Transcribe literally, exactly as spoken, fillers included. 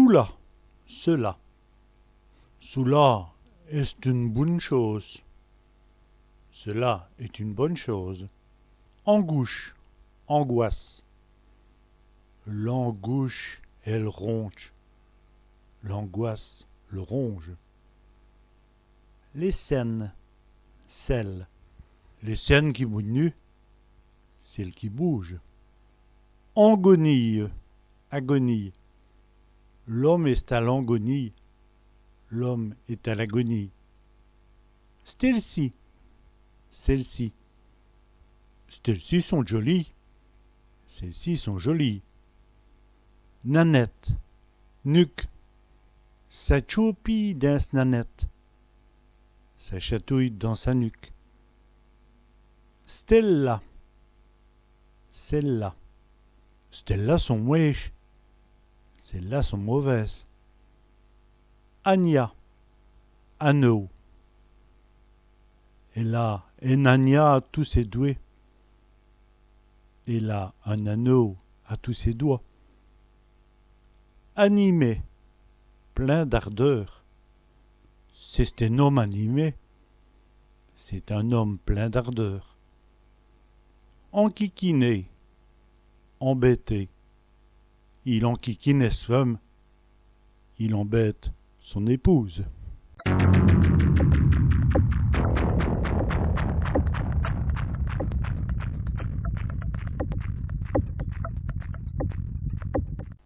Çoula, cela. Çoula èst ène boune chôse. Cela est une bonne chose. Angouche, angoisse. L'angouche èl rondje. L'angoisse le ronge. Lès cènes, celles. Lès cènes qui boudjenut, celles qui bougent. Angonîye, agonie. L'ome èst a l'angonîye. L'homme est à l'agonie. Stèlci, celle-ci. Stèlci sont djolîyes. Celles-ci sont jolies. Nanète, nuque. Ça tchoupîye dins s' nanète. Ça chatouille dans sa nuque. Stèles-là, celles-là. Stèles-là sont mwéches. Celles-là sont mauvaises. Agnat, anneau. Èle a in agnat a tous sès dwèts. Elle a un anneau à tous ses doigts. Animé, plein d'ardeur. C'èst in-ome animé. C'est un homme plein d'ardeur. Ankikiné, embêter. Il ankikine ès' feume. Il embête son épouse.